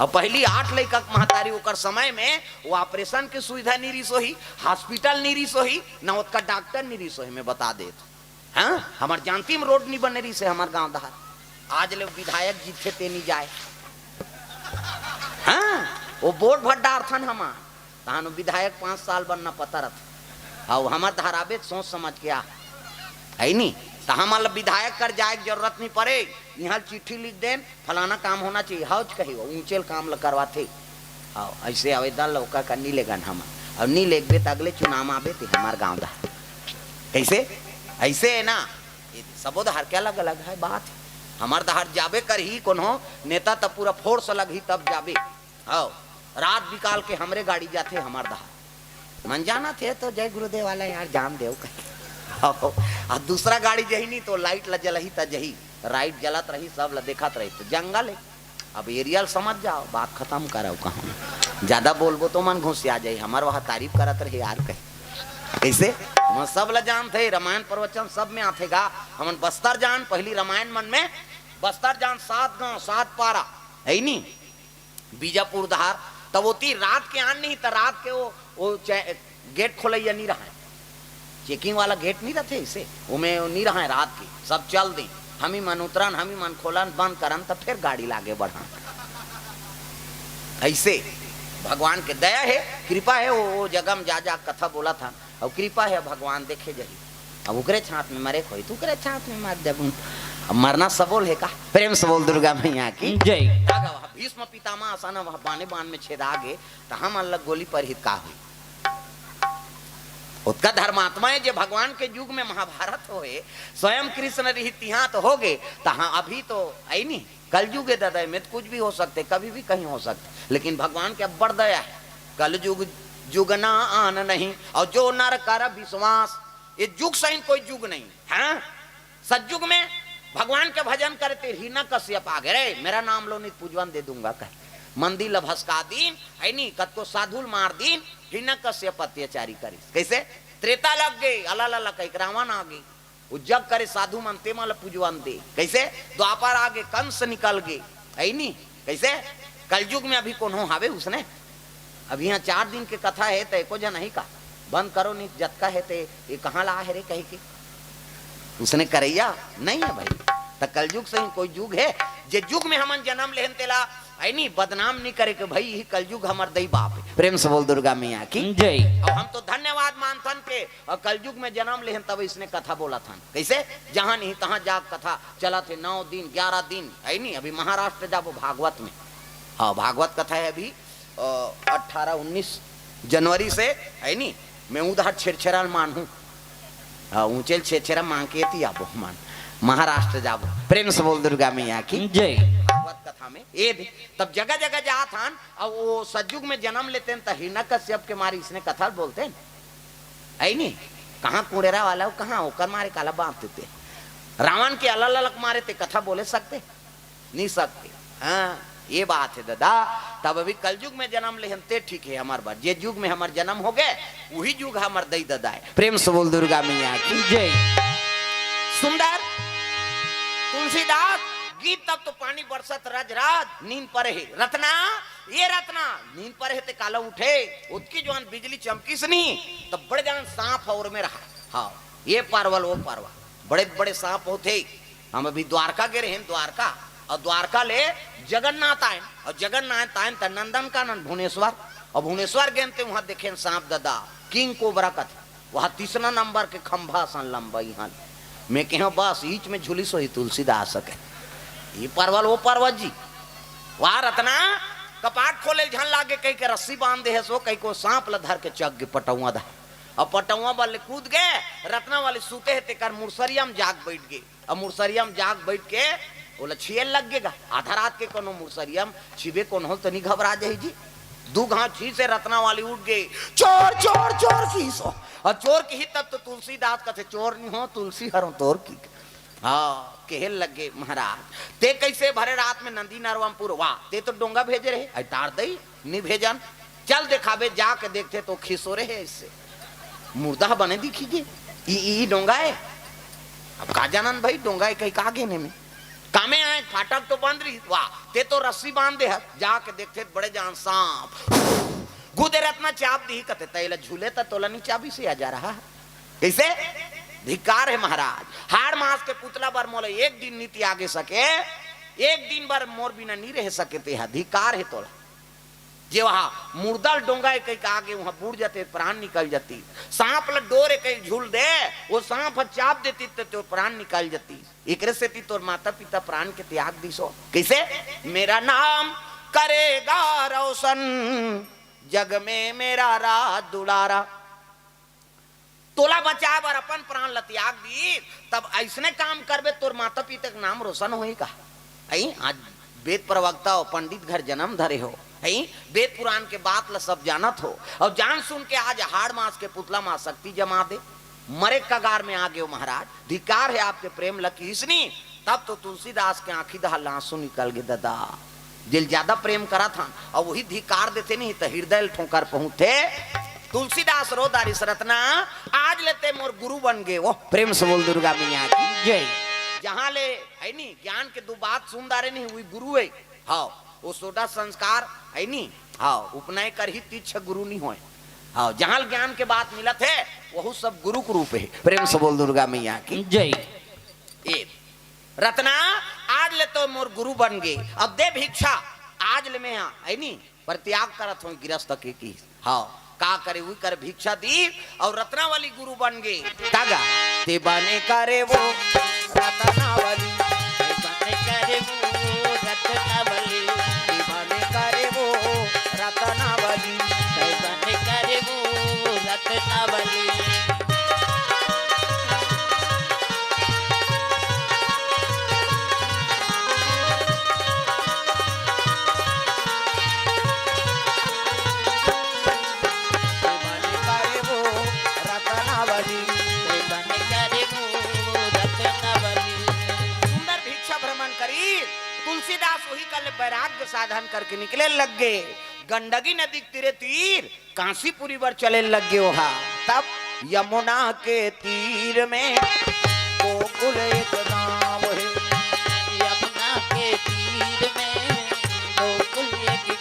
अउ पहली आठ लइका के महतारी, ओकर समय में वो ऑपरेशन के सुविधा नहीं रिस होही, हॉस्पिटल नहीं रिस होही, ना ओतका डॉक्टर नहीं रिस होही, मैं बता देत। हाँ, हमर जानती में रोड नहीं बने रिस हे हमर गांव डहर। आज ले विधायक जीतथे ते नहीं जाए। हाँ, वो वोट भर डारथन हमन। तहान विधायक पाँच साल बनना पता रथे। अउ हमर डहर आबे त सोच समझ के आ। है नी? त हमन ल विधायक कर जाए के जरूरत नहीं परे। इहाँ ल चिट्ठी लिख देन, फलाना काम होना चाहिए। हौज कही वो, ऊंचे ल काम ल करवाथे। अउ ऐसे आवेदन ल ओकर कर नी लेगन हमन। अउ नी लेगबे त अगले चुनाव में आबे ते हमर गांव डहर। कैसे? ऐसे हे ना? ये सबो डहर के अलग-अलग हे बात। हमर डहर जाबे करही कोनो नेता त पूरा फोर्स लगही तब जाबे। हव, रात बिकाल के हमरे गाड़ी जाथे हमर डहर। मन जानत हे तो जय गुरुदेव वाला यार जान देव कहे। हव, आ दूसरा गाड़ी जही नहीं तो लाइट ल जलही त जही, लाइट जलत रही, सब ल देखत रही त जंगल हे। अब एरिया ल समझ जाओ, बात खतम करव कहूँ। ज्यादा बोलबो तो मन घुसिया जाही, हमर वह तारीफ करत रही यार कहे। कैसे? मन सब ल जानत हे, रामायण प्रवचन सब में आथे गा। हमन बस्तर जान, पहली रामायण मन में बस्तर जान सात गांव, सात पारा, है नी? बीजापुर डहर, तब ओती रात के आन नहीं, त रात के वो, वो चे-, गेट खोलैया नहीं रहा, चेकिंग वाला गेट नहीं रहथे इसे, ओमे नहीं रहा रात के, सब चल दे। हम ही मन उतरन, हम ही मन खोलन, बंद करन, त फिर गाड़ी लागे बढ़न। ऐसे भगवान के दया हे, कृपा हे, वो, वो जगह में जा, जा कथा बोलत हन। अउ कृपा हे भगवान देखे जही। अब ओकरे छात में मरे कोई, तो ओकरे छात में मर जबुन। अब मरना सबो ल हे का? प्रेम से बोल दुर्गा मैया की जय। का गवा? भीष्म पितामह असन वह बाने बान में छेदा गे, त हमन ल गोली परही त का होई? ओतका धर्मात्मा हे जे भगवान के युग में महाभारत होए, स्वयं कृष्ण रही तिहाँ तो हो गे, तहाँ अभी तो आई नहीं। कलयुग हे दादा, एमे त कुछ भी हो सकथे, कभी भी कहीं हो सकथे, लेकिन भगवान के अब्बड़ दया हे। कलयुग जुग ना आन नहीं, अउ जो नर कर विश्वास, ये जुग सहित कोई जुग नहीं हे। हाँ? सतयुग में भगवान के भजन करे ते हिरण्यकश्यप आ गे, "रे, मेरा नाम लो, नहीं त पूजवन दे दूंगा," कहे। मंदिर ल भसका दीन, है नी, कतको साधु ल मार दीन, हिरण्यकश्यप अत्याचारी करिस। कैसे? त्रेता लग गे, अला ला ला कहिके रावण आ गे। वो जग करे साधु मन ते मन ल पूजवन दे। कैसे? द्वापर आ गे, कंस निकल गे, है नी? कैसे? कलयुग में अभी कोनो हावे उसने? अभी यहाँ चार दिन के कथा हे, त एको झन नहीं का, "बंद करो नहीं, जतका हे ते, ये कहाँ ला हे रे?" कही के उसने करैया नहीं है भाई। त कलयुग सही कोई युग हे, जे युग में हमन जन्म लेहन तेला, है नी, बदनाम नहीं करे के भाई, यही कलयुग हमर दई बाप हे। प्रेम से बोल दुर्गा मैया की जय। अब हम तो धन्यवाद मानथन के, और कलयुग में जन्म लेहन तब इसने कथा बोलथन। कैसे? जहाँ नहीं तहाँ जाग कथा चलत हे, नौ दिन, ग्यारह दिन, है नी? अभी महाराष्ट्र जाबो भागवत में। हाँ, भागवत कथा हे अभी, अ, अठारह उन्नीस जनवरी से, है नी? मैं उधर छेरछेरा ल मानहूँ। हाँ, ऊंचे ल छेरछेरा मांग के ती आबो मान। महाराष्ट्र जाबो। प्रेम से बोल दुर्गा मैया की जय। भागवत कथा में ए दे, तब जगह जगह जात हन, अब वो सतयुग में जन्म लेते हैं, त हिरण्यकश्यप के मारे इसने कथा बोलते हैं। है नी? कहाँ कुड़ेरा वाला हो, कहाँ ओकर मारे काला बांध देते हैं। रावण के अलग अलग मारे ते कथा बोले सकते? नहीं सकते। हाँ, ये बात है दादा। तब अभी कलयुग में जन्म लेहन ते ठीक है हमार बात। जे युग में हमार जन्म हो गए, वही युग हमार दई दादा है। प्रेम से बोल दुर्गा मैया की जय। सुंदर तुलसीदास गीत तब तो पानी बरसत रज रज नींद परे हे। रतना, ये रतना, नींद परे हे ते काला उठे, ओतकी जोन बिजली चमकिस नी, तब बड़े जान सांप और में रहा। हाँ, ये परवल, वो परवल, बड़े बड़े सांप होते। हम अभी द्वारका गे रहेन, द्वारका, और द्वारका ले जगन्नाथ आयन, और जगन्नाथ आयन त नंदनकानन भुवनेश्वर, और भुवनेश्वर गेन ते वहाँ देखेन सांप दादा, किंग कोबरा कथे, वहाँ तीसरा नंबर के खंभा सन लंबा इहाँ। मैं कहेंव बस ईच में झुलिस होही तुलसीदास के, ये परवल वो परवल जी। वाह रतना, कपाट खोले झन लागे कहि के रस्सी बांध दे हे सो, कहि को सांप ल धर के चघ गे पटौवा धर, अब पटौवा बल ले कूद गे। रतना वाली सूते हे तेकर मुरसरिया में जाग बैठ गे। अब मुरसरिया में जाग बैठ के ओला छिये लग गे गा। आधा रात के कोनो मुरसरिया में छिबे कोनो हो त नहीं घबरा जाही जी। दू घाव छीसे रतना वाली उठ गे, "चोर, चोर, चोर" किहिस हो। और चोर किही तब तो तुलसीदास कथे, "चोर नहीं हो, तुलसी हरों तोर" की। हाँ, कहे लग गे महाराज, "ते कैसे भरे रात में नंदी नरवा में पुरवा, ते तो डोंगा भेजे रहे, अवतार दई नहीं भेजन, चल देखाबे।" जाके देखथे तो खिसोरे हे इससे, मुर्दा बने दिखी गे। ई, ई डोंगा हे। अब का जानन भाई, डोंगा हे कहि का गेने में, कामे आए, फाटक तो बंद रही, वाह, ते तो रस्सी बांध दे हस। जाके देखथे त बड़े जान सांप, गुदे रतना चाब दिही, कथे, "तैला झूले त तोला नहीं चाबी से आ जा रहा है।" कैसे? धिक्कार हे महाराज। हाड़ मांस के पुतला बर मोला एक दिन नहीं त्यागे सके, एक दिन बर मोर बिना नहीं रह सके, ते हा धिक्कार हे तोला। जे वहाँ मुर्दा ल डोंगा हे कहि के आगे वहाँ बूड़ जाते, प्राण निकल जाती। सांप ल डोर हे कहि झूल दे, वो सांप ह चाब देती त तोर प्राण निकल जाती। एकरे सेती तोर माता पिता प्राण के त्याग दिस हो। कैसे? "मेरा नाम करेगा रोशन, जग में मेरा राज दुलारा।" तोला बचाए बर अपन प्राण ल त्याग दी, तब अइसने काम करबे, तोर माता पिता के नाम रोशन होही का? अई, आज वेद प्रवक्ता हो, पंडित घर जन्म धरे हो, अई, वेद पुराण के बात ल सब जानत हो, और जान सुन के आज हाड़ मांस के पुतला माँ शक्ति जमा दे, मरे कगार में आ गयो महाराज, धिक्कार हे आपके प्रेम ल किहिस नी। तब तो तुलसीदास के आंखी दहा लांसू निकल गे ददा। जेल ज्यादा प्रेम करत हन, अउ वही धिक्कार देथे नहीं त हृदय ल ठोकर पहुंचथे। तुलसीदास रो डारिस रतना, आज ले ते मोर गुरु बन गे। वो प्रेम से बोल दुर्गा मैया की जय। जहां ले है नी ज्ञान के दू बात सुन डारे नहीं, वही गुरु हे। हाँ, वो सोडा संस्कार है नी। हाँ, उपनय करही तीछ गुरु नहीं होय। हाँ, जहां ले ज्ञान के बात मिलत हे, वहू सब गुरु के रूप हे। प्रेम से बोल दुर्गा मैया की जय। ए रतना, आज ले तो मोर गुरु बन गे, अब दे भिक्षा। आज ले मैं हा, है नी, पर त्याग करत हों गिरस्थ के की। हाँ, का करे, उही कर भिक्षा दी, अउ रतना वाली गुरु बन गे। तागा, ते बने करे वो रतना वाली, ते बने करे वो रतना वाली, ते बने करे वो रतना वाली, ते बने करे वो रतना वाली। सुंदर भिक्षा भ्रमण करी, तुलसीदास वही कल वैराग्य साधन करके निकले लग गए। गंडकी नदी के तीरे तीर कांसीपुरी बर चले लग गयो हा। तब यमुना के तीर में गोकुल एक गांव है। यमुना के तीर में गोकुल एक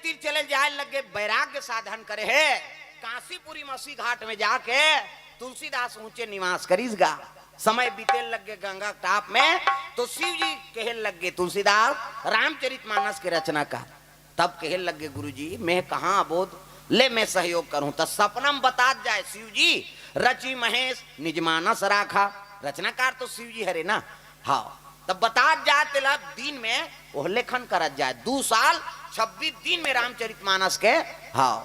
तीर चले जाए लगे, वैराग्य साधन करे हे। काशीपुरी मसी घाट में जाके तुलसीदास ऊंचे निवास करिस गा। समय बीते लगे गंगा टाप में, तो शिव जी कहे लगे, "तुलसीदास, रामचरित मानस के रचना कर।" तब कहे लगे, "गुरुजी, मैं कहाँ अबोध, ले मैं सहयोग करूं।" तो सपना में बतात जाए शिव जी, "रचि महेश निज मानस राखा।" रचनाकार तो शिव जी हरे ना। हाँ, तब बतात जाए तेला दिन में वो लेखन करत जाए। दू साल छब्बीस दिन में रामचरित मानस के, हाँ,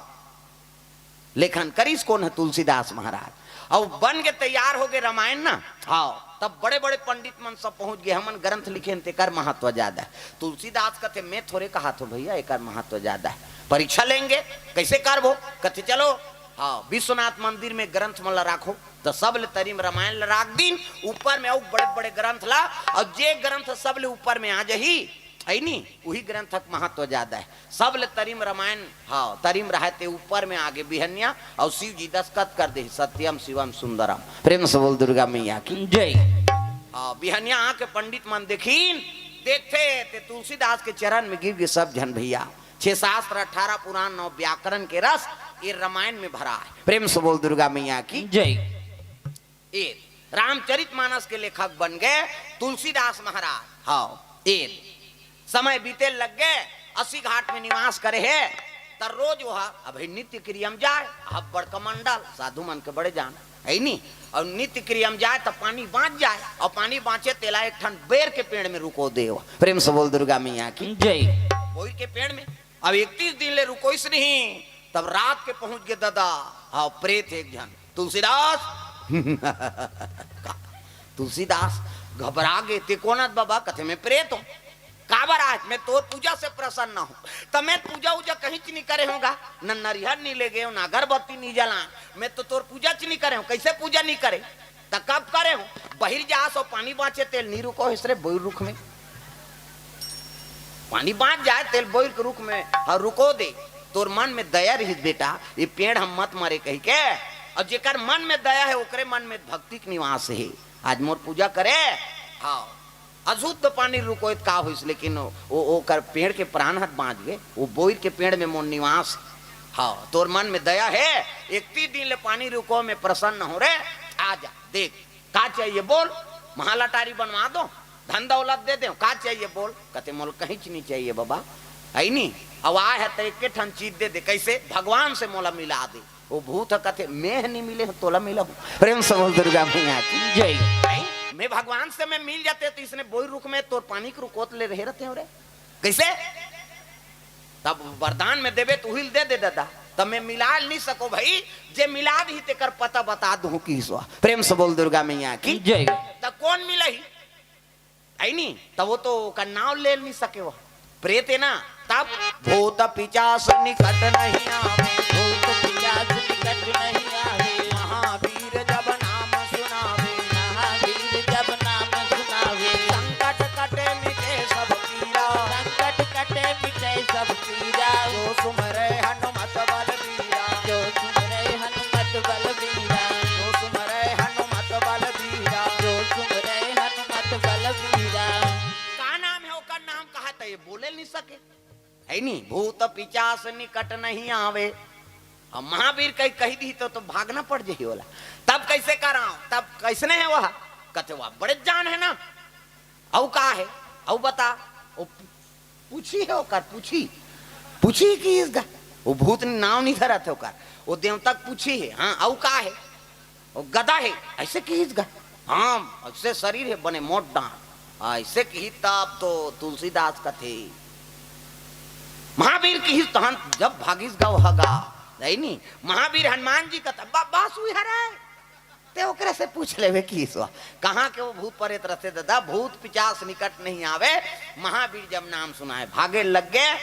लेखन करिस कोन ह? तुलसीदास महाराज। अउ बन के तैयार हो गए रामायण ना। हाँ, तब बड़े बड़े पंडित मन सब पहुंच गए, "हमन ग्रंथ लिखे हन, तेकर महत्व ज्यादा है।" तुलसीदास कथे, "मैं थोरे कहाथों भैया, एकर महत्व ज्यादा है, परीक्षा लेंगे, कैसे करबो?" कथे, "चलो।" हाँ, विश्वनाथ मंदिर में ग्रंथ मन ला राखो, तो सब ले तरी में रामायण ला राख दिन, ऊपर में अउ बड़े बड़े ग्रंथ ला, अउ जे ग्रंथ सब ले ऊपर में आ जाही, है नी, उही ग्रंथ के महत्व ज्यादा है। सब ले तरी में रामायण, हाँ, तरी में रहे ते ऊपर में आगे बिहनिया, अउ शिव जी दस्तखत कर दे, "सत्यम शिवम सुंदरम।" प्रेम से बोल दुर्गा मैया की। जय। हाँ, बिहनिया आके पंडित मन देखिन, देखथे ते तुलसीदास के चरण में गिर गए सब झन भैया। छह शास्त्र, अठारह पुराण, नौ व्याकरण के रस ये रामायण में भरा है। प्रेम से बोल दुर्गा मैया की। जय। ए रामचरित मानस के लेखक बन गए तुलसीदास महाराज। हाँ, ए समय बीते लग गए, अस्सी घाट में निवास करे हे। त रोज वह अभी नित्य क्रिया में जाए, अब बड़का मंडल साधु मन के बड़े जान है नी, अउ नित्य क्रिया में जाए त पानी बाँच जाए, अउ पानी बाँचे तेला एक ठन बेर के पेड़ में रुको देव। प्रेम से बोल दुर्गा मैया की। जय। बोइर के पेड़ में अब इकतीस दिन ले रुकोइस नहीं, तब रात के पहुंच गए ददा। हाँ, प्रेत एक झन, "तुलसीदास।" तुलसीदास घबरा गए, "ते कोन आत बाबा?" कथे, "मैं प्रेत हूँ।" "काबर आए?" "मैं तोर पूजा से प्रसन्न हूँ।" "त मैं पूजा उजा कहीं च नहीं करे हूँ गा, न नरिहर नहीं ले गए हूँ, न अगरबत्ती नहीं जला, मैं तो तोर पूजा च नहीं करे हूँ।" "कैसे पूजा नहीं करे?" "त कब करे हूँ?" "बहिर जा सो पानी बाँचे तेल नहीं रुको हेस रे बोइर रुख में।" पानी बाँच जाए तेल बोइर के रुख में, हाँ, रुको दे। तोर मन में दया रहिस बेटा, ये पेड़ हम मत मरे कही के, अउ जेकर मन में दया है ओकरे मन में भक्ति के निवास है। आज मोर पूजा करे, हाँ, अशुद्ध पानी रुकोय त का होइस, लेकिन वो, वो ओकर पेड़ के प्राण हत बाँच गए, वो बोइर के पेड़ में मोर निवास। हाँ, तोर मन में दया है, इकतीस दिन ले पानी रुको में प्रसन्न हो रे, आ जा, देख, का चाहिए बोल, महालटारी बनवा दो, धन दौलत दे दे, का चाहिए बोल? कथे, "मोला कहीं च नहीं चाहिए बाबा, है नी।" अब आए है त एक ठन चीज दे दे, कैसे? "भगवान से मोला मिला दे।" वो भूत ह कथे, "मैं नहीं मिले हूँ, तोला मिला हूँ।" प्रेम से बोल दुर्गा मैया की। जय। "मैं भगवान से मैं मिल जाते तो इसने बोइर रुख में तोर पानी के रुकोत ले रहे रहते हो रे।" कैसे? तब वरदान में देवे तो उहिल दे दे दादा, तब मैं मिला नहीं सको भाई, जे मिला दी तेकर पता बता दूं किसवा। प्रेम से बोल दुर्गा मैया की। जय। तब कौन मिला ही? है नी, तब वो तो ओकर नाव ले नहीं सके, वो प्रेत है ना। तब भूत पिचास निकट नहीं आवे, भूत पिचास निकट नहीं आवे, महावीर जब नाम सुनावे, महावीर जब नाम सुनावे, संकट कटे मिटे सब पीरा, संकट कटे मिटे सब पीरा, जो सुमरे हनुमत बलबीरा, जो सुमरे हनुमत बलबीरा, जो सुमरे हनुमत बलबीरा, जो सुमरे हनुमत बलबीरा। का नाम है ओकर? नाम कहा त ये बोले नहीं सके, है नी? भूत पिचास निकट नहीं आवे। अब महावीर कहीं कही दी तो, तो भागना पड़ जाही ओला। तब कैसे कराओ? तब कैसने है वह? कथे, "वह बड़े जान है ना।" "अउ का है? अउ बता।" वो पूछी है ओकर, पूछी, पूछी किहिस गा। वो भूत ने नाव नहीं धरत है ओकर, वो देवता के पूछी है, "हाँ, अउ का है?" "वो गदा है।" "ऐसे किहिस गा?" "हाँ, ऐसे शरीर है, बने मोट डांड।" "हाँ, ऐसे किहिस।" तब तो तुलसीदास कथे, महावीर किहिस तहन जब भागिस गा, वह गा, है नी? महावीर हनुमान जी कथा, "बा-, बासु हरे।" ते ओकरे से पूछ लेवे किहिस वा। कहाँ के वो भूत परेत रहते दादा, भूत पिचास निकट नहीं आवे। महावीर जब नाम सुनाए, भागे लग गए,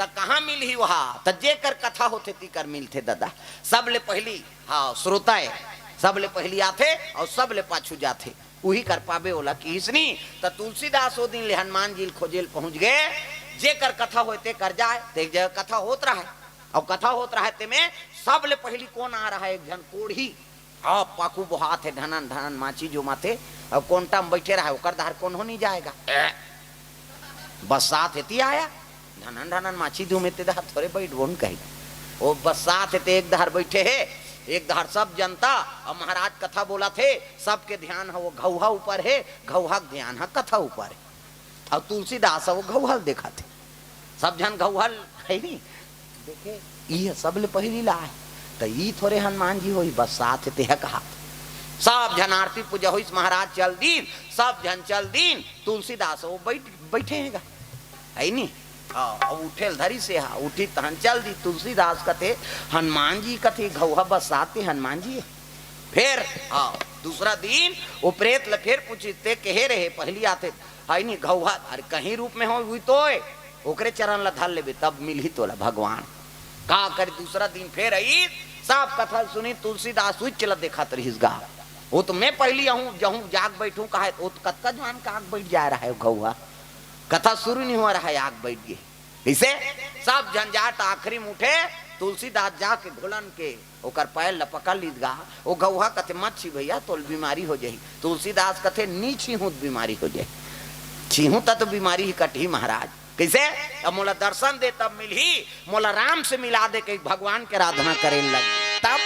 त कहाँ मिलही वहा? त जेकर कथा होथे, तीकर मिलथे दादा। सब ले पहली, हाँ, श्रोता है, सब ले पहली आथे अउ सब ले पाछू जाथे, उही कर पाबे ओला किहिस नी। त तुलसीदास ओ दिन ले हनुमान जी ल खोजे ल पहुँच गए, जेकर कथा होय, ते कर जाए, ते एक जगह कथा होत रहा है, अउ कथा होत रहा है, तेमे सब ले पहली कौन आ रहा है? एक झन कोढ़ी, अब पाकू बोहात हे, ढनन ढनन माची जो माथे, अब कोंटा में बैठे रहा, ओकर धार कौन हो नहीं जाएगा। ए, बस साथ हेती आया, ढनन ढनन माछी धूमे ते डहर थोरे बइठबो न कही। ओ बस्सात हे ते एक डहर बइठे हे, एक डहर सब जनता, अउ महाराज कथा बोलत हे, सबके ध्यान ह ओ घउहा ऊपर हे, घउहा के ध्यान ह कथा ऊपर हे। अउ तुलसीदास ह ओ घउहा ल देखत हे, सब झन घउहा ल, हे नी? देखे, ई ह सबले पहिली ला हे, त ई थोरे हनुमान जी होही, बस्सात हे तेहा कहा। सब झन आरती पूजा होइस, महाराज चल दीन, सब झन चल दीन, तुलसीदास ह ओ बइठ, बइठे हे गा। हे नी? हाँ, अब उठे ल धरिस हे, हाँ, उठी तहन चल दी। तुलसीदास कथे, "हनुमान जी कथे, घउहा बस्सात हे हनुमान जी।" फेर, हाँ, दूसरा दिन ओ प्रेत ल फेर पूछिस, "ते कहे रहे पहिली आथे, हे नी, घउहा, अरे कहीं रूप में हो, उही तो हे, ओकरे चरण ल धर लेबे, तब मिलही तोला भगवान।" का करे, दूसरा दिन फेर अइस, सब कथा ल सुनिस, तुलसीदास उच्च ल देखत रहिस गा। ओ तो मैं पहिली आहूँ, जहूँ जाग बइठहूँ कहे, ओ तो कतका जुवार के आग बइठ जाय रहय ओ घउहा। कथा शुरू नइ होय रहय, आग बइठ गे। कइसे? सब झन जात आखिरी म उठे, तुलसीदास जाके घुलन के ओकर पैर ल पकड़ लीस गा। ओ घउहा कथे, "मत छी भइया, तोल बीमारी हो जाही।" तुलसीदास कथे, "नी छीहूँ त बीमारी हो जाही, छीहूँ त तो बीमारी ही कटही महाराज।" कइसे? "अब मोला दर्शन दे तब मिलही, मोला राम से मिला दे," कहि भगवान के आराधना करे लगे। तब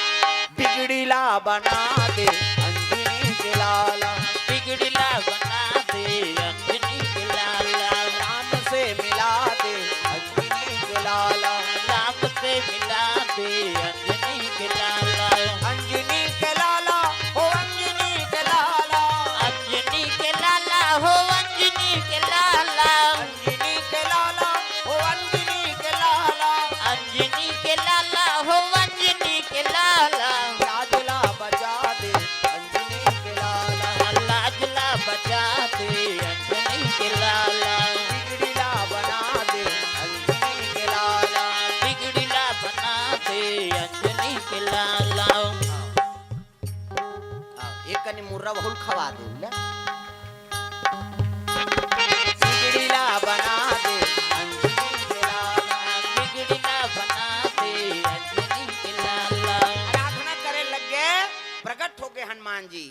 बिगड़ी ला बना दे अंजनी के लाला, बिगड़ी ला बना दे अंजनी के लाला, राम से मिला दे अंजनी के लाला, राम से मिला दे अंजनी के लाला, अंजनी के लाला, ओ अंजनी के लाला, अंजनी के लाला, हो अंजनी के लाला, अंजनी के लाला, ओ अंजनी के लाला, अंजनी के लाला, हो अंजनी के लाला, लाज ला बचा दे अंजनी के लाला, लाज ला बचा दे अंजनी के लाला, बिगड़ी ला बना दे अंजनी के लाला, बिगड़ी ला बना दे अंजनी के लाला। हाँ, एक कनी मुर्रा बहुल खवा दे, ले।